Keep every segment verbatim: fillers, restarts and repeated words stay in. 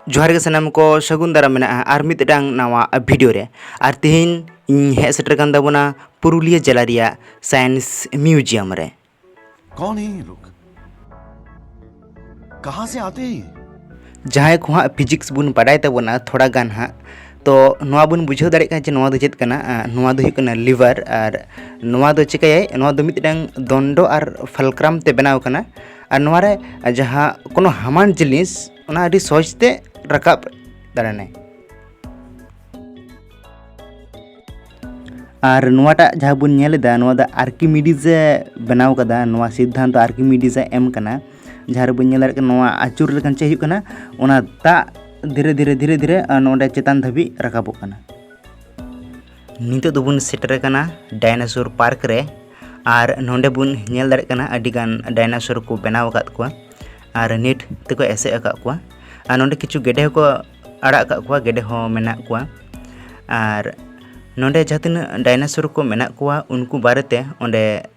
ᱡᱚᱦᱟᱨ ᱜᱮ ᱥᱟᱱᱟᱢ ᱠᱚ, ᱥᱟᱹᱜᱩᱱ ᱫᱟᱨᱟᱢ ᱢᱮᱱᱟᱜᱼᱟ ᱟᱨ ᱢᱤᱫᱴᱟᱝ ᱱᱟᱣᱟ ᱵᱷᱤᱰᱤᱭᱳ ᱨᱮ᱾ ᱟᱨ ᱛᱮᱦᱮᱧ ᱤᱧ ᱦᱮᱡ ᱥᱮᱴᱮᱨ ᱠᱟᱱ ᱛᱟᱵᱚᱱᱟ ᱯᱩᱨᱩᱞᱤᱭᱟᱹ ᱡᱮᱞᱟ ᱨᱮᱭᱟᱜ ᱥᱟᱭᱮᱱᱥ ᱢᱤᱭᱩᱡᱤᱭᱟᱢ ᱨᱮ᱾ कौन है ये लोग? कहां से आते हैं ये? ᱡᱟᱦᱟᱸᱭ ᱠᱚ ᱦᱟᱸᱜ ᱯᱷᱤᱡᱤᱠᱥ ᱵᱚᱱ ᱵᱟᱰᱟᱭ ᱛᱟᱵᱚᱱᱟ ᱛᱷᱚᱲᱟ ᱜᱟᱱ ᱦᱟᱸᱜ, ᱛᱚ ᱱᱚᱣᱟ ᱵᱚᱱ ᱵᱩᱡᱷᱟᱹᱣ ᱫᱟᱲᱮᱭᱟᱜ ᱠᱟᱱᱟ ᱡᱮ ᱱᱚᱣᱟ ᱫᱚ ᱪᱮᱫ ᱠᱟᱱᱟ᱾ ᱟᱸ, ᱱᱚᱣᱟ ᱫᱚ ᱦᱩᱭᱩᱜ ᱠᱟᱱᱟ ᱞᱤᱵᱷᱟᱨ᱾ ᱟᱨ ᱱᱚᱣᱟ ᱫᱚ ᱪᱤᱠᱟᱹᱭᱟᱭ? ᱱᱚᱣᱟ ᱫᱚ ᱢᱤᱫᱴᱟᱝ ᱫᱚᱱᱰᱚ ᱟᱨ ᱯᱷᱟᱞᱠᱨᱟᱢ ᱛᱮ ᱵᱮᱱᱟᱣ ᱠᱟᱱᱟ᱾ ᱟᱨ ᱱᱚᱣᱟ ᱨᱮ ᱡᱟᱦᱟᱸ ᱠᱳᱱᱳ ᱦᱟᱢᱟᱞ ᱡᱤᱱᱤᱥ, ᱚᱱᱟ ᱟᱹᱰᱤ ᱥᱚᱦᱚᱡᱽ ᱛᱮ ᱨᱟᱠᱟᱵ ᱫᱟᱲᱮᱭᱟᱜᱼᱟᱭ᱾ ᱟᱨ ᱱᱚᱣᱟᱴᱟᱜ ᱡᱟᱦᱟᱸ ᱵᱚᱱ ᱧᱮᱞ ᱮᱫᱟ, ᱱᱚᱣᱟ ᱫᱚ ᱟᱨᱠᱤᱢᱤᱰᱤᱥ ᱮ ᱵᱮᱱᱟᱣ ᱠᱟᱫᱟ᱾ ᱱᱚᱣᱟ ᱥᱤᱫᱽᱫᱷᱟᱱᱛᱚ ᱟᱨᱠᱤᱢᱤᱰᱤᱥ ᱮ ᱮᱢ ᱠᱟᱱᱟ᱾ ᱡᱟᱦᱟᱸ ᱨᱮᱵᱚᱱ ᱧᱮᱞ ᱫᱟᱲᱮᱭᱟᱜ ᱠᱟᱱᱟ, ᱱᱚᱣᱟ ᱟᱹᱪᱩᱨ ᱞᱮᱠᱷᱟᱱ ᱪᱮᱫ ᱦᱩᱭᱩᱜ ᱠᱟᱱᱟ, ᱚᱱᱟ ᱫᱟᱜ ᱫᱷᱤᱨᱮ ᱫᱷᱤᱨᱮ ᱫᱷᱤᱨᱮ ᱫᱷᱤᱨᱮ, ᱟᱸ, ᱱᱚᱰᱮ ᱪᱮᱛᱟᱱ ᱫᱷᱟᱹᱵᱤᱡ ᱨᱟᱠᱟᱵᱚᱜ ᱠᱟᱱᱟ᱾ ᱱᱤᱛᱚᱜ ᱫᱚᱵᱚᱱ ᱥᱮᱴᱮᱨ ᱟᱠᱟᱱᱟ ᱰᱟᱭᱱᱟᱥᱳᱨ ᱯᱟᱨᱠ ᱨᱮ᱾ ᱟᱨ ᱱᱚᱰᱮ ᱵᱚᱱ ᱧᱮᱞ ᱫᱟᱲᱮᱭᱟᱜ ᱠᱟᱱᱟ, ᱟᱹᱰᱤ ᱜᱟᱱ ᱰᱟᱭᱱᱟᱥᱳᱨ ᱠᱚ ᱵᱮᱱᱟᱣ ᱟᱠᱟᱫ ᱠᱚᱣᱟ ᱟᱨ ᱱᱮᱴ ᱛᱮᱠᱚ ᱮᱥᱮᱫ ᱟᱠᱟᱫ ᱠᱚᱣᱟ᱾ ᱟᱨ ᱱᱚᱰᱮ ᱠᱤᱪᱷᱩ ᱜᱮᱰᱮ ᱦᱚᱸᱠᱚ ᱟᱲᱟᱜ ᱟᱠᱟᱫ ᱠᱚᱣᱟ, ᱜᱮᱰᱮ ᱦᱚᱸ ᱢᱮᱱᱟᱜ ᱠᱚᱣᱟ᱾ ᱟᱨ ᱱᱚᱰᱮ ᱡᱟᱦᱟᱸ ᱛᱤᱱᱟᱹᱜ ᱰᱟᱭᱱᱟᱥᱳᱨ ᱠᱚ ᱢᱮᱱᱟᱜ ᱠᱚᱣᱟ, ᱩᱱᱠᱩ ᱵᱟᱨᱮᱛᱮ ᱚᱸᱰᱮ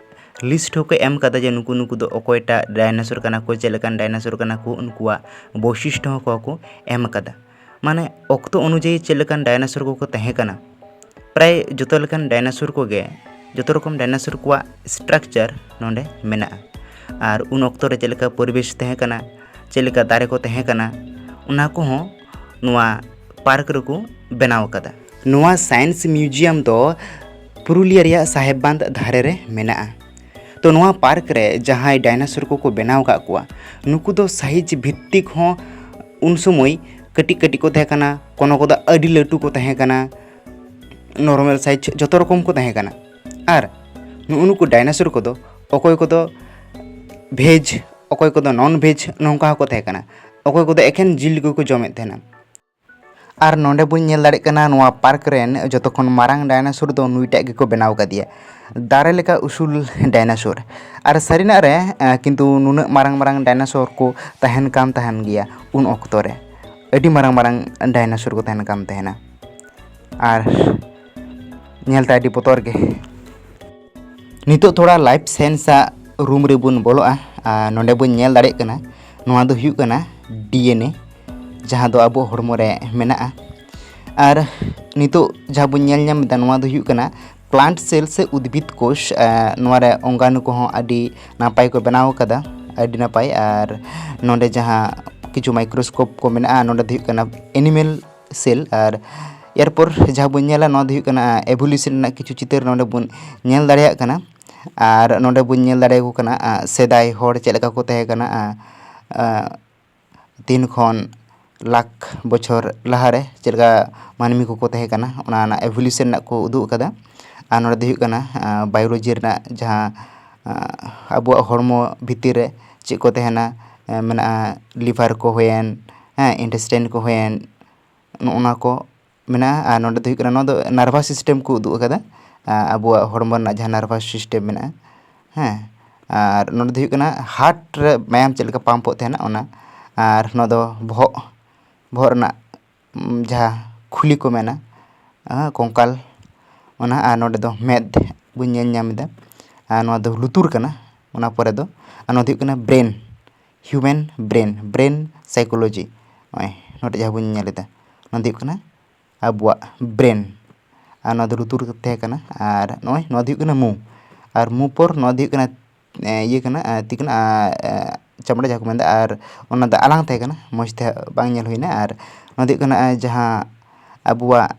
ᱞᱤᱥᱴ ᱦᱚᱸᱠᱚ ᱮᱢ ᱠᱟᱫᱟ ᱡᱮ ᱱᱩᱠᱩ ᱱᱩᱠᱩ ᱫᱚ ᱚᱠᱚᱭᱴᱟᱜ ᱰᱟᱭᱱᱟᱥᱳᱨ ᱠᱟᱱᱟ ᱠᱚ, ᱪᱮᱫ ᱞᱮᱠᱟᱱ ᱰᱟᱭᱱᱟᱥᱳᱨ ᱠᱟᱱᱟ ᱠᱚ, ᱩᱱᱠᱩᱣᱟᱜ ᱵᱳᱭᱥᱤᱥᱴᱚ ᱦᱚᱸᱠᱚ ᱠᱚ ᱮᱢ ᱠᱟᱫᱟ᱾ ᱢᱟᱱᱮ ᱚᱠᱛᱚ ᱚᱱᱩᱡᱟᱭᱤ ᱪᱮᱫ ᱞᱮᱠᱟᱱ ᱰᱟᱭᱱᱟᱥᱳᱨ ᱠᱚᱠᱚ ᱛᱟᱦᱮᱸ ᱠᱟᱱᱟ, ᱯᱨᱟᱭ ᱡᱚᱛᱚ ᱞᱮᱠᱟᱱ ᱰᱟᱭᱱᱟᱥᱳᱨ ᱠᱚᱜᱮ, ᱡᱚᱛᱚ ᱨᱚᱠᱚᱢ ᱰᱟᱭᱱᱟᱥᱳᱨ ᱠᱚᱣᱟᱜ ᱥᱴᱨᱟᱠᱪᱟᱨ ᱱᱚᱰᱮ ᱢᱮᱱᱟᱜᱼᱟ᱾ ᱟᱨ ᱩᱱ ᱚᱠᱛᱚ ᱨᱮ ᱪᱮᱫ ᱞᱮᱠᱟ ᱯᱚᱨᱤᱵᱮᱥ ᱛᱟᱦᱮᱸ ᱠᱟᱱᱟ, ᱪᱮᱫ ᱞᱮᱠᱟ ᱫᱟᱨᱮ ᱠᱚ ᱛᱟᱦᱮᱸ ᱠᱟᱱᱟ, ᱚᱱᱟ ᱠᱚᱦᱚᱸ ᱱᱚᱣᱟ ᱯᱟᱨᱠ ᱨᱮᱠᱚ ᱵᱮᱱᱟᱣ ᱟᱠᱟᱫᱟ᱾ ᱱᱚᱣᱟ ᱥᱟᱭᱮᱱᱥ ᱢᱤᱭᱩᱡᱤᱭᱟᱢ ᱫᱚ ᱯᱩᱨᱩᱞᱤᱭᱟᱹ ᱨᱮᱭᱟᱜ ᱥᱟᱦᱮᱵᱽᱵᱟᱸᱫᱷ ᱫᱷᱟᱨᱮ ᱨᱮ ᱢᱮᱱᱟᱜᱼᱟ᱾ ᱛᱚ ᱱᱚᱣᱟ ᱯᱟᱨᱠ ᱨᱮ ᱡᱟᱦᱟᱸᱭ ᱰᱟᱭᱱᱟᱥᱳᱨ ᱠᱚᱠᱚ ᱵᱮᱱᱟᱣ ᱟᱠᱟᱫ ᱠᱚᱣᱟ, ᱱᱩᱠᱩ ᱫᱚ ᱥᱟᱭᱤᱡᱽ ᱵᱷᱤᱛᱛᱤᱠ ᱦᱚᱸ ᱩᱱ ᱥᱚᱢᱚᱭ ᱠᱟᱹᱴᱤᱡ ᱠᱟᱹᱴᱤᱡ ᱠᱚ ᱛᱟᱦᱮᱸ ᱠᱟᱱᱟ, ᱠᱚᱱᱚ ᱠᱚᱫᱚ ᱟᱹᱰᱤ ᱞᱟᱹᱴᱩ ᱠᱚ ᱛᱟᱦᱮᱸ ᱠᱟᱱᱟ, ᱱᱚᱨᱢᱟᱞ ᱥᱟᱭᱤᱡᱽ ᱡᱚᱛᱚ ᱨᱚᱠᱚᱢ ᱠᱚ ᱛᱟᱦᱮᱸ ᱠᱟᱱᱟ᱾ ᱟᱨ ᱱᱩᱜᱼᱩ ᱱᱩᱠᱩ ᱰᱟᱭᱱᱟᱥᱳᱨ ᱠᱚᱫᱚ ᱚᱠᱚᱭ ᱠᱚᱫᱚ ᱵᱷᱮᱡᱽ, ᱚᱠᱚᱭ ᱠᱚᱫᱚ ᱱᱚᱱ ᱵᱷᱮᱡᱽ, ᱱᱚᱝᱠᱟ ᱦᱚᱸᱠᱚ ᱛᱟᱦᱮᱸ ᱠᱟᱱᱟ᱾ ᱚᱠᱚᱭ ᱠᱚᱫᱚ ᱮᱠᱷᱮᱱ ᱡᱤᱞ ᱜᱮᱠᱚ ᱡᱚᱢᱮᱫ ᱛᱟᱦᱮᱱᱟ᱾ ᱟᱨ ᱱᱚᱰᱮ ᱵᱚᱱ ᱧᱮᱞ ᱫᱟᱲᱮᱭᱟᱜ ᱠᱟᱱᱟ, ᱱᱚᱣᱟ ᱯᱟᱨᱠ ᱨᱮᱱ ᱡᱚᱛᱚ ᱠᱷᱚᱱ ᱢᱟᱨᱟᱝ ᱰᱟᱭᱱᱟᱥᱳᱨ ᱫᱚ ᱱᱩᱭᱴᱟᱜ ᱜᱮᱠᱚ ᱵᱮᱱᱟᱣ ᱠᱟᱫᱮᱭᱟ, ᱫᱟᱨᱮ ᱞᱮᱠᱟ ᱩᱥᱩᱞ ᱰᱟᱭᱱᱟᱥᱳᱨ᱾ ᱟᱨ ᱥᱟᱹᱨᱤᱱᱟᱜ ᱨᱮ, ᱮᱸ, ᱠᱤᱱᱛᱩ ᱱᱩᱱᱟᱹᱜ ᱢᱟᱨᱟᱝ ᱢᱟᱨᱟᱝ ᱰᱟᱭᱱᱟᱥᱳᱨ ᱠᱚ ᱛᱟᱦᱮᱱ ᱠᱟᱱ ᱛᱟᱦᱮᱱ ᱜᱮᱭᱟ ᱩᱱ ᱚᱠᱛᱚ ᱨᱮ᱾ ᱟᱹᱰᱤ ᱢᱟᱨᱟᱝ ᱢᱟᱨᱟᱝ ᱰᱟᱭᱱᱟᱥᱳᱨ ᱠᱚ ᱛᱟᱦᱮᱱ ᱠᱟᱱ ᱛᱟᱦᱮᱱᱟ᱾ ᱟᱨ ᱧᱮᱞᱛᱮ ᱟᱹᱰᱤ ᱵᱚᱛᱚᱨ ᱜᱮ᱾ ᱱᱤᱛᱚᱜ ᱛᱷᱚᱲᱟ ᱞᱟᱭᱤᱯᱷ ᱥᱟᱭᱮᱱᱥ ᱟᱜ ᱨᱩᱢ ᱨᱮᱵᱚᱱ ᱵᱚᱞᱚᱜᱼᱟ᱾ ᱟᱨ ᱱᱚᱰᱮ ᱵᱚᱱ ᱧᱮᱞ ᱫᱟᱲᱮᱭᱟᱜ ᱠᱟᱱᱟ, ᱱᱚᱣᱟ ᱫᱚ ᱦᱩᱭᱩᱜ ᱠᱟᱱᱟ ᱰᱤ ᱮᱱ ᱮ᱾ ᱡᱟᱦᱟᱸ ᱫᱚ ᱟᱵᱚ ᱦᱚᱲᱢᱚ ᱨᱮ ᱢᱮᱱᱟᱜᱼᱟ᱾ ᱟᱨ ᱱᱤᱛᱚᱜ ᱡᱟᱦᱟᱸ ᱵᱚᱱ ᱧᱮᱞ ᱧᱟᱢ ᱮᱫᱟ, ᱱᱚᱣᱟ ᱫᱚ ᱦᱩᱭᱩᱜ ᱠᱟᱱᱟ ᱯᱞᱟᱱᱴ ᱥᱮᱞ ᱥᱮ ᱩᱫᱽᱵᱷᱤᱫ ᱠᱳᱥ᱾ ᱱᱚᱣᱟ ᱨᱮ ᱚᱝᱜᱟᱱᱩ ᱠᱚᱦᱚᱸ ᱟᱹᱰᱤ ᱱᱟᱯᱟᱭ ᱠᱚ ᱵᱮᱱᱟᱣ ᱟᱠᱟᱫᱟ, ᱟᱹᱰᱤ ᱱᱟᱯᱟᱭ᱾ ᱟᱨ ᱱᱚᱰᱮ ᱡᱟᱦᱟᱸ ᱠᱤᱪᱷᱩ ᱢᱟᱭᱠᱨᱳᱥᱠᱳᱯ ᱠᱚ ᱢᱮᱱᱟᱜᱼᱟ, ᱱᱚᱰᱮ ᱫᱚ ᱦᱩᱭᱩᱜ ᱠᱟᱱᱟ ᱮᱱᱤᱢᱮᱞ ᱥᱮᱞ᱾ ᱟᱨ ᱮᱨᱯᱚᱨ ᱡᱟᱦᱟᱸ ᱵᱚᱱ ᱧᱮᱞᱟ, ᱱᱚᱣᱟ ᱫᱚ ᱦᱩᱭᱩᱜ ᱠᱟᱱᱟ ᱮᱵᱷᱳᱞᱩᱥᱚᱱ ᱨᱮᱱᱟᱜ ᱠᱤᱪᱷᱩ ᱪᱤᱛᱟᱹᱨ ᱱᱚᱰᱮ ᱵᱚᱱ ᱧᱮᱞ ᱫᱟᱲᱮᱭᱟᱜ ᱠᱟᱱᱟ᱾ ᱟᱨ ᱱᱚᱰᱮ ᱵᱚᱱ ᱧᱮᱞ ᱫᱟᱲᱮᱭᱟᱠᱚ ᱠᱟᱱᱟ ᱥᱮᱫᱟᱭ ᱦᱚᱲ ᱪᱮᱫ ᱞᱮᱠᱟ ᱠᱚ ᱛᱟᱦᱮᱸ ᱠᱟᱱᱟ, ᱛᱤᱱ ᱠᱷᱚᱱ ᱞᱟᱠᱷ ᱵᱚᱪᱷᱚᱨ ᱞᱟᱦᱟᱨᱮ ᱪᱮᱫ ᱞᱮᱠᱟ ᱢᱟᱹᱱᱢᱤ ᱠᱚᱠᱚ ᱛᱟᱦᱮᱸ ᱠᱟᱱᱟ, ᱚᱱᱟ ᱨᱮᱱᱟᱜ ᱮᱵᱷᱳᱞᱩᱥᱚᱱ ᱨᱮᱱᱟᱜ ᱠᱚ ᱩᱫᱩᱜ ᱟᱠᱟᱫᱟ᱾ ᱟᱨ ᱱᱚᱰᱮ ᱫᱚ ᱦᱩᱭᱩᱜ ᱠᱟᱱᱟ ᱵᱟᱭᱳᱞᱚᱡᱤ ᱨᱮᱱᱟᱜ ᱡᱟᱦᱟᱸ ᱟᱵᱚᱣᱟᱜ ᱦᱚᱲᱢᱚ ᱵᱷᱤᱛᱤᱨ ᱨᱮ ᱪᱮᱫ ᱠᱚ ᱛᱟᱦᱮᱱᱟ, ᱢᱮᱱᱟᱜᱼᱟ ᱞᱤᱵᱷᱟᱨ ᱠᱚ ᱦᱩᱭᱮᱱ, ᱦᱮᱸ, ᱤᱱᱴᱮᱥᱴᱟᱭᱤᱱ ᱠᱚ ᱦᱩᱭᱮᱱ, ᱱᱚᱜᱼᱚ ᱱᱚᱣᱟ ᱠᱚ ᱢᱮᱱᱟᱜᱼᱟ᱾ ᱟᱨ ᱱᱚᱰᱮ ᱫᱚ ᱦᱩᱭᱩᱜ ᱠᱟᱱᱟ, ᱱᱚᱣᱟ ᱫᱚ ᱱᱟᱨᱵᱷᱟᱥ ᱥᱤᱥᱴᱮᱢ ᱠᱚ ᱩᱫᱩᱜ ᱟᱠᱟᱫᱟ, ᱟᱵᱚᱣᱟᱜ ᱦᱚᱲᱢᱚ ᱨᱮᱱᱟᱜ ᱡᱟᱦᱟᱸ ᱱᱟᱨᱵᱷᱟᱥ ᱥᱤᱥᱴᱮᱢ ᱢᱮᱱᱟᱜᱼᱟ, ᱦᱮᱸ᱾ ᱟᱨ ᱱᱚᱰᱮ ᱫᱚ ᱦᱩᱭᱩᱜ ᱠᱟᱱᱟ ᱦᱟᱨᱴ ᱨᱮ ᱢᱟᱭᱟᱢ ᱪᱮᱫ ᱞᱮᱠᱟ ᱯᱟᱢᱯᱚᱜ ᱛᱟᱦᱮᱱᱟ, ᱚᱱᱟ᱾ ᱟᱨ ᱱᱚᱣᱟ ᱫᱚ ᱵᱚᱦᱚᱜ, ᱵᱚᱦᱚᱜ ᱨᱮᱱᱟᱜ ᱡᱟᱦᱟᱸ ᱠᱷᱩᱞᱤ ᱠᱚ ᱢᱮᱱᱟ, ᱠᱚᱝᱠᱟᱞ, ᱚᱱᱟ᱾ ᱟᱨ ᱱᱚᱰᱮ ᱫᱚ ᱢᱮᱫ ᱵᱚᱱ ᱧᱮᱞ ᱧᱟᱢ ᱮᱫᱟ, ᱟᱨ ᱱᱚᱣᱟ ᱫᱚ ᱞᱩᱛᱩᱨ ᱠᱟᱱᱟ᱾ ᱚᱱᱟ ᱯᱚᱨᱮ ᱫᱚ, ᱟᱨ ᱱᱚᱣᱟ ᱫᱚ ᱦᱩᱭᱩᱜ ᱠᱟᱱᱟ brain, human brain, brain psychology. ᱱᱚᱜᱼᱚᱭ ᱱᱚᱰᱮ ᱡᱟᱦᱟᱸ ᱵᱚᱱ ᱧᱮᱞ ᱮᱫᱟ, ᱱᱚᱣᱟ ᱫᱚ ᱦᱩᱭᱩᱜ ᱠᱟᱱᱟ ᱟᱵᱚᱣᱟᱜ ᱵᱨᱮᱱ᱾ ᱟᱨ ᱱᱚᱣᱟ ᱫᱚ ᱞᱩᱛᱩᱨ ᱛᱟᱦᱮᱸ ᱠᱟᱱᱟ᱾ ᱟᱨ ᱱᱚᱜᱼᱚᱭ ᱱᱚᱣᱟ ᱫᱚ ᱦᱩᱭᱩᱜ ᱠᱟᱱᱟ ᱢᱩ᱾ ᱟᱨ ᱢᱩ ᱯᱚᱨ ᱱᱚᱣᱟ ᱫᱚ ᱦᱩᱭᱩᱜ ᱠᱟᱱᱟ, ᱮ, ᱤᱭᱟᱹ ᱠᱟᱱᱟ, ᱮ, ᱛᱤ ᱠᱟᱱᱟ, ᱟᱨ, ᱮ, ᱪᱟᱢᱲᱟ ᱡᱟᱦᱟᱸ ᱠᱚ ᱢᱮᱱᱫᱟ, ᱟᱨ ᱚᱱᱟ ᱫᱚ ᱟᱞᱟᱝ ᱛᱟᱦᱮᱸ ᱠᱟᱱᱟ, ᱢᱚᱡᱽ ᱛᱮ ᱵᱟᱝ ᱧᱮᱞ ᱦᱩᱭᱱᱟ᱾ ᱟᱨ ᱱᱚᱣᱟ ᱫᱚ ᱦᱩᱭᱩᱜ ᱠᱟᱱᱟ, ᱮ, ᱡᱟᱦᱟᱸ ᱟᱵᱚᱣᱟᱜ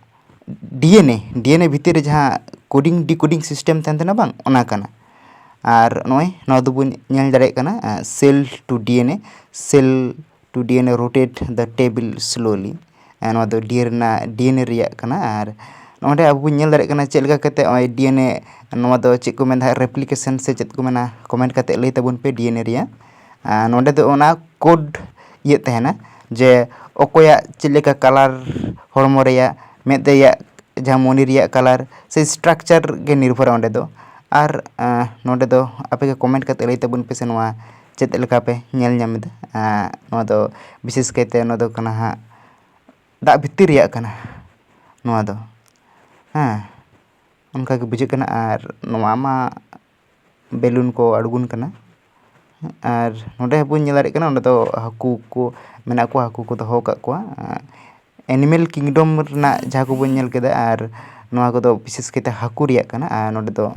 ᱰᱤ ᱮᱱ ᱮ, ᱰᱤ ᱮᱱ ᱮ ᱵᱷᱤᱛᱤᱨ ᱨᱮ ᱡᱟᱦᱟᱸ ᱠᱳᱰᱤᱝ ᱰᱤᱠᱳᱰᱤᱝ ᱥᱤᱥᱴᱮᱢ ᱛᱟᱦᱮᱱ ᱛᱟᱦᱮᱱᱟ ᱵᱟᱝ, ᱚᱱᱟ ᱠᱟᱱᱟ᱾ ᱟᱨ ᱱᱚᱜᱼᱚᱭ ᱱᱚᱣᱟ ᱫᱚᱵᱚᱱ ᱧᱮᱞ ᱫᱟᱲᱮᱭᱟᱜ ᱠᱟᱱᱟ, ᱮ, cell to D N A, cell to D N A rotate the table slowly᱾ ᱮ, ᱱᱚᱣᱟ ᱫᱚ ᱰᱤ ᱮᱱ ᱮ ᱨᱮᱱᱟᱜ, ᱰᱤ ᱮᱱ ᱮ ᱨᱮᱭᱟᱜ ᱠᱟᱱᱟ᱾ ᱟᱨ ᱱᱚᱰᱮ ᱟᱵᱚ ᱵᱚᱱ ᱧᱮᱞ ᱫᱟᱲᱮᱭᱟᱜ ᱠᱟᱱᱟ ᱪᱮᱫ ᱞᱮᱠᱟ ᱠᱟᱛᱮ ᱱᱚᱜᱼᱚᱭ ᱰᱤ ᱮᱱ ᱮ, ᱱᱚᱣᱟ ᱫᱚ ᱪᱮᱫ ᱠᱚ ᱢᱮᱱᱫᱟ, ᱨᱮᱯᱞᱤᱠᱮᱥᱚᱱ ᱥᱮ ᱪᱮᱫ ᱠᱚ ᱢᱮᱱᱟ, ᱠᱚᱢᱮᱱᱴ ᱠᱟᱛᱮ ᱞᱟᱹᱭ ᱛᱟᱵᱚᱱ ᱯᱮ ᱰᱤ ᱮᱱ ᱮ ᱨᱮᱭᱟᱜ᱾ ᱟᱨ ᱱᱚᱰᱮ ᱫᱚ ᱚᱱᱟ ᱠᱳᱰ ᱤᱭᱟᱹᱜ ᱛᱟᱦᱮᱱᱟ ᱡᱮ ᱚᱠᱚᱭᱟᱜ ᱪᱮᱫ ᱞᱮᱠᱟ ᱠᱟᱞᱟᱨ, ᱦᱚᱲᱢᱚ ᱨᱮᱭᱟᱜ, ᱢᱮᱫ ᱨᱮᱭᱟᱜ, ᱡᱟᱦᱟᱸ ᱢᱚᱱᱤ ᱨᱮᱭᱟᱜ ᱠᱟᱞᱟᱨ ᱥᱮ ᱥᱴᱨᱟᱠᱪᱟᱨ ᱜᱮ ᱱᱤᱨᱵᱷᱚᱨᱟ ᱚᱸᱰᱮ ᱫᱚ᱾ ᱟᱨ, ᱟᱸ, ᱱᱚᱰᱮ ᱫᱚ ᱟᱯᱮ ᱜᱮ ᱠᱚᱢᱮᱱᱴ ᱠᱟᱛᱮ ᱞᱟᱹᱭ ᱛᱟᱵᱚᱱ ᱯᱮ ᱥᱮ ᱱᱚᱣᱟ ᱪᱮᱫ ᱞᱮᱠᱟ ᱯᱮ ᱧᱮᱞ ᱧᱟᱢ ᱮᱫᱟ᱾ ᱟᱸ, ᱱᱚᱣᱟ ᱫᱚ ᱵᱤᱥᱮᱥ ᱠᱟᱭᱛᱮ ᱱᱚᱣᱟ ᱫᱚ ᱠᱟᱱᱟ ᱦᱟᱸᱜ ᱫᱟᱜ ᱵᱷᱤᱛᱤᱨ ᱨᱮᱭᱟᱜ ᱠᱟᱱᱟ ᱱᱚᱣᱟ ᱫᱚ, ᱦᱮᱸ, ᱚᱱᱠᱟ ᱜᱮ ᱵᱩᱡᱷᱟᱹᱜ ᱠᱟᱱᱟ᱾ ᱟᱨ ᱱᱚᱣᱟ ᱢᱟ ᱵᱮᱞᱩᱱ ᱠᱚ ᱟᱬᱜᱚᱱ ᱠᱟᱱᱟ, ᱟᱨ ᱱᱚᱰᱮ ᱦᱚᱸᱵᱚᱱ ᱧᱮᱞ ᱫᱟᱲᱮᱭᱟᱜ ᱠᱟᱱᱟ, ᱚᱸᱰᱮ ᱫᱚ ᱦᱟᱹᱠᱩ ᱠᱚ ᱢᱮᱱᱟᱜ ᱠᱚᱣᱟ, ᱦᱟᱹᱠᱩ ᱠᱚ ᱫᱚᱦᱚ ᱟᱠᱟᱫ ᱠᱚᱣᱟ᱾ Animal Kingdom ᱨᱮᱱᱟᱜ ᱡᱟᱦᱟᱸ ᱠᱚᱵᱚᱱ ᱧᱮᱞ ᱠᱮᱫᱟ, ᱟᱨ ᱱᱚᱣᱟ ᱠᱚᱫᱚ ᱵᱤᱥᱮᱥ ᱠᱟᱭᱛᱮ ᱦᱟᱹᱠᱩ ᱨᱮᱭᱟᱜ ᱠᱟᱱᱟ᱾ ᱟᱨ ᱱᱚᱰᱮ ᱫᱚ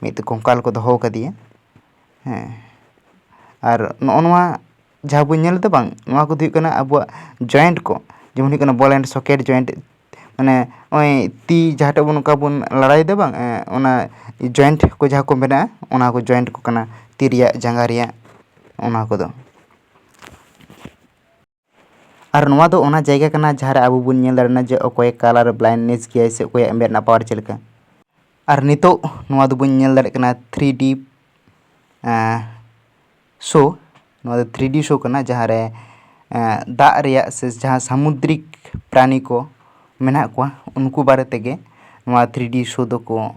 ᱢᱤᱫ ᱠᱚᱝᱠᱟᱞ ᱠᱚ ᱫᱚᱦᱚ ᱟᱠᱟᱫᱮᱭᱟ᱾ ᱦᱮᱸ, ᱟᱨ ᱱᱚᱜᱼᱚ ᱱᱚᱣᱟ ᱡᱟᱦᱟᱸ ᱵᱚᱱ ᱧᱮᱞ ᱮᱫᱟ ᱵᱟᱝ, ᱱᱚᱣᱟ ᱠᱚᱫᱚ ᱦᱩᱭᱩᱜ ᱠᱟᱱᱟ ᱟᱵᱚᱣᱟᱜ joint ᱠᱚ, ᱡᱮᱢᱚᱱ ᱦᱩᱭᱩᱜ ᱠᱟᱱᱟ ball and socket joint, ᱢᱟᱱᱮ ᱱᱚᱜᱼᱚᱭ ᱛᱤ ᱡᱟᱦᱟᱸᱴᱟᱜ ᱵᱚᱱ ᱚᱱᱠᱟ ᱵᱚᱱ ᱞᱟᱲᱟᱭᱮᱫᱟ ᱵᱟᱝ, ᱮ, ᱚᱱᱟ joint ᱠᱚ ᱡᱟᱦᱟᱸ ᱠᱚ ᱢᱮᱱᱟᱜᱼᱟ, ᱚᱱᱟ ᱠᱚ joint ᱠᱚ ᱠᱟᱱᱟ, ᱛᱤ ᱨᱮᱭᱟᱜ, ᱡᱟᱸᱜᱟ ᱨᱮᱭᱟᱜ, ᱚᱱᱟ ᱠᱚᱫᱚ᱾ ᱟᱨ ᱱᱚᱣᱟ ᱫᱚ ᱚᱱᱟ ᱡᱟᱭᱜᱟ ᱠᱟᱱᱟ ᱡᱟᱦᱟᱸ ᱨᱮ ᱟᱵᱚ ᱵᱚᱱ ᱧᱮᱞ ᱫᱟᱲᱮᱭᱟᱜᱼᱟ ᱡᱮ ᱚᱠᱚᱭ colour blindness ᱜᱮᱭᱟᱭ ᱥᱮ ᱚᱠᱚᱭᱟᱜ ᱢᱮᱫ ᱨᱮᱱᱟᱜ power ᱪᱮᱫ ᱞᱮᱠᱟ᱾ ᱟᱨ ᱱᱤᱛᱚᱜ ᱱᱚᱣᱟ ᱫᱚᱵᱚᱱ ᱧᱮᱞ ᱫᱟᱲᱮᱭᱟᱜ ᱠᱟᱱᱟ three D show᱾ ᱱᱚᱣᱟ ᱫᱚ three D show ᱠᱟᱱᱟ, ᱡᱟᱦᱟᱸ ᱨᱮ, ᱮᱸ, ᱫᱟᱜ ᱨᱮᱭᱟᱜ ᱥᱮ ᱡᱟᱦᱟᱸ ᱥᱟᱢᱩᱫᱨᱤᱠ ᱯᱨᱟᱱᱤ ᱠᱚ ᱢᱮᱱᱟᱜ ᱠᱚᱣᱟ, ᱩᱱᱠᱩ ᱵᱟᱨᱮ ᱛᱮᱜᱮ ᱱᱚᱣᱟ three D show ᱫᱚᱠᱚ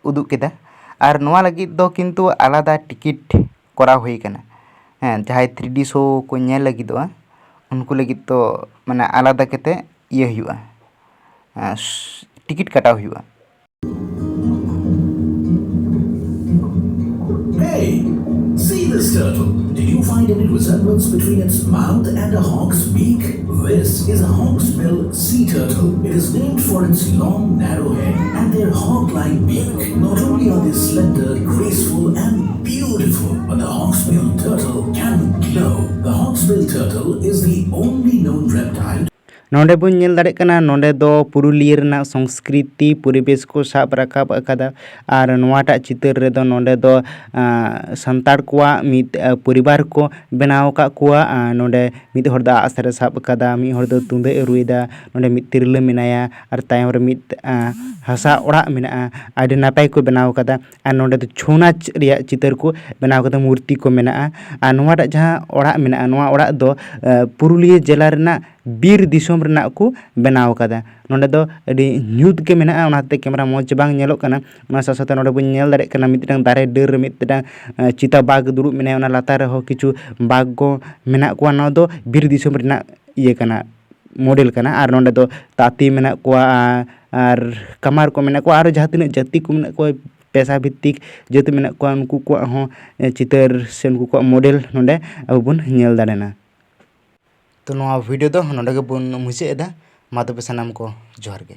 ᱩᱫᱩᱜ ᱠᱮᱫᱟ᱾ ᱟᱨ ᱱᱚᱣᱟ ᱞᱟᱹᱜᱤᱫ ᱫᱚ ᱠᱤᱱᱛᱩ ᱟᱞᱟᱫᱟ ᱴᱤᱠᱤᱴ ᱠᱚᱨᱟᱣ ᱦᱩᱭ ᱠᱟᱱᱟ᱾ ᱦᱮᱸ, ᱡᱟᱦᱟᱸᱭ three D show ᱠᱚ ᱧᱮᱞ ᱞᱟᱹᱜᱤᱫᱚᱜᱼᱟ, ᱩᱱᱠᱩ ᱞᱟᱹᱜᱤᱫ ᱫᱚ ᱢᱟᱱᱮ ᱟᱞᱟᱫᱟ ᱠᱟᱛᱮ ᱤᱭᱟᱹ ᱦᱩᱭᱩᱜᱼᱟ, ᱮᱸ, ᱴᱤᱠᱤᱴ ᱠᱟᱴᱟᱣ ᱦᱩᱭᱩᱜᱼᱟ᱾ Hey, see this turtle. Did you find any resemblance between its mouth and a hawk's beak? This is a hawksbill sea turtle. It is named for its long, narrow head and their hawk-like beak. Not only are they slender, graceful, and beautiful, but the hawksbill turtle can glow. The hawksbill turtle is the only known reptile. ᱱᱚᱰᱮ ᱵᱚᱱ ᱧᱮᱞ ᱫᱟᱲᱮᱭᱟᱜ ᱠᱟᱱᱟ, ᱱᱚᱰᱮ ᱫᱚ ᱯᱩᱨᱩᱞᱤᱭᱟᱹ ᱨᱮᱱᱟᱜ ᱥᱚᱝᱥᱠᱨᱤᱛᱤ ᱯᱚᱨᱤᱵᱮᱥ ᱠᱚ ᱥᱟᱵ ᱨᱟᱠᱟᱵ ᱟᱠᱟᱫᱟ᱾ ᱟᱨ ᱱᱚᱣᱟᱴᱟᱜ ᱪᱤᱛᱟᱹᱨ ᱨᱮᱫᱚ ᱱᱚᱰᱮ ᱫᱚ, ᱟᱸ, ᱥᱟᱱᱛᱟᱲ ᱠᱚᱣᱟᱜ ᱢᱤᱫ, ᱟᱸ, ᱯᱚᱨᱤᱵᱟᱨ ᱠᱚ ᱵᱮᱱᱟᱣ ᱟᱠᱟᱫ ᱠᱚᱣᱟ᱾ ᱟᱸ, ᱱᱚᱰᱮ ᱢᱤᱫ ᱦᱚᱲ ᱫᱚ ᱟᱜᱼᱥᱟᱨᱮ ᱥᱟᱵ ᱟᱠᱟᱫᱟ, ᱢᱤᱫ ᱦᱚᱲ ᱫᱚ ᱛᱩᱢᱫᱟᱹᱜ ᱮ ᱨᱩᱭᱮᱫᱟ, ᱱᱚᱰᱮ ᱢᱤᱫ ᱛᱤᱨᱞᱟᱹ ᱢᱮᱱᱟᱭᱟ, ᱟᱨ ᱛᱟᱭᱚᱢ ᱨᱮ ᱢᱤᱫ, ᱟᱸ, ᱦᱟᱥᱟ ᱚᱲᱟᱜ ᱢᱮᱱᱟᱜᱼᱟ, ᱟᱹᱰᱤ ᱱᱟᱯᱟᱭ ᱠᱚ ᱵᱮᱱᱟᱣ ᱟᱠᱟᱫᱟ᱾ ᱟᱨ ᱱᱚᱰᱮ ᱫᱚ ᱪᱷᱳ ᱱᱟᱪ ᱨᱮᱭᱟᱜ ᱪᱤᱛᱟᱹᱨ ᱠᱚ ᱵᱮᱱᱟᱣ ᱟᱠᱟᱫᱟ, ᱢᱩᱨᱛᱤ ᱠᱚ ᱢᱮᱱᱟᱜᱼᱟ᱾ ᱟᱨ ᱱᱚᱣᱟᱴᱟᱜ ᱡᱟᱦᱟᱸ ᱚᱲᱟᱜ ᱢᱮᱱᱟᱜᱼᱟ, ᱱᱚᱣᱟ ᱚᱲᱟᱜ ᱫᱚ, ᱟᱸ, ᱯᱩᱨᱩᱞᱤᱭᱟᱹ ᱡᱮᱞᱟ ᱨᱮᱱᱟᱜ ᱵᱤᱨ ᱫᱤᱥᱚᱢ ᱨᱮᱱᱟᱜ ᱠᱚ ᱵᱮᱱᱟᱣ ᱟᱠᱟᱫᱟ᱾ ᱱᱚᱰᱮ ᱫᱚ ᱟᱹᱰᱤ ᱧᱩᱛ ᱜᱮ ᱢᱮᱱᱟᱜᱼᱟ, ᱚᱱᱟᱛᱮ ᱠᱮᱢᱮᱨᱟ ᱢᱚᱡᱽ ᱵᱟᱝ ᱧᱮᱞᱚᱜ ᱠᱟᱱᱟ᱾ ᱚᱱᱟ ᱥᱟᱶ ᱥᱟᱶᱛᱮ ᱱᱚᱰᱮ ᱵᱚᱱ ᱧᱮᱞ ᱫᱟᱲᱮᱭᱟᱜ ᱠᱟᱱᱟ ᱢᱤᱫᱴᱟᱝ ᱫᱟᱨᱮ ᱰᱟᱹᱨ ᱨᱮ ᱢᱤᱫᱴᱟᱝ, ᱮᱸ, ᱪᱤᱛᱟ ᱵᱟᱜᱽ ᱫᱩᱲᱩᱵ ᱢᱮᱱᱟᱭᱟ, ᱚᱱᱟ ᱞᱟᱛᱟᱨ ᱨᱮᱦᱚᱸ ᱠᱤᱪᱷᱩ ᱵᱟᱜᱽ ᱠᱚ ᱢᱮᱱᱟᱜ ᱠᱚᱣᱟ᱾ ᱱᱚᱣᱟ ᱫᱚ ᱵᱤᱨ ᱫᱤᱥᱚᱢ ᱨᱮᱱᱟᱜ ᱤᱭᱟᱹ ᱠᱟᱱᱟ, model ᱠᱟᱱᱟ᱾ ᱟᱨ ᱱᱚᱰᱮ ᱫᱚ ᱛᱟᱹᱛᱤ ᱢᱮᱱᱟᱜ ᱠᱚᱣᱟ, ᱟᱨ ᱠᱟᱢᱟᱨ ᱠᱚ ᱢᱮᱱᱟᱜ ᱠᱚᱣᱟ, ᱟᱨᱚ ᱡᱟᱦᱟᱸ ᱛᱤᱱᱟᱹᱜ ᱡᱟᱹᱛᱤ ᱠᱚ ᱢᱮᱱᱟᱜ ᱠᱚᱣᱟ, ᱯᱮᱥᱟ ᱵᱷᱤᱛᱛᱤᱠ ᱡᱟᱹᱛ ᱢᱮᱱᱟᱜ ᱠᱚᱣᱟ, ᱩᱱᱠᱩ ᱠᱚᱣᱟᱜ ᱦᱚᱸ, ᱮ, ᱪᱤᱛᱟᱹᱨ ᱥᱮ ᱩᱱᱠᱩ ᱠᱚᱣᱟᱜ model ᱱᱚᱰᱮ ᱟᱵᱚ ᱵᱚᱱ ᱧᱮᱞ ᱫᱟᱲᱮᱭᱟᱜᱼᱟ᱾ ᱛᱚ ᱱᱚᱣᱟ video ᱫᱚ ᱱᱚᱰᱮ ᱜᱮᱵᱚᱱ ᱢᱩᱪᱟᱹᱫ ᱮᱫᱟ᱾ ᱢᱟ ᱛᱚᱵᱮ ᱥᱟᱱᱟᱢ ᱠᱚ ᱡᱚᱦᱟᱨ ᱜᱮ᱾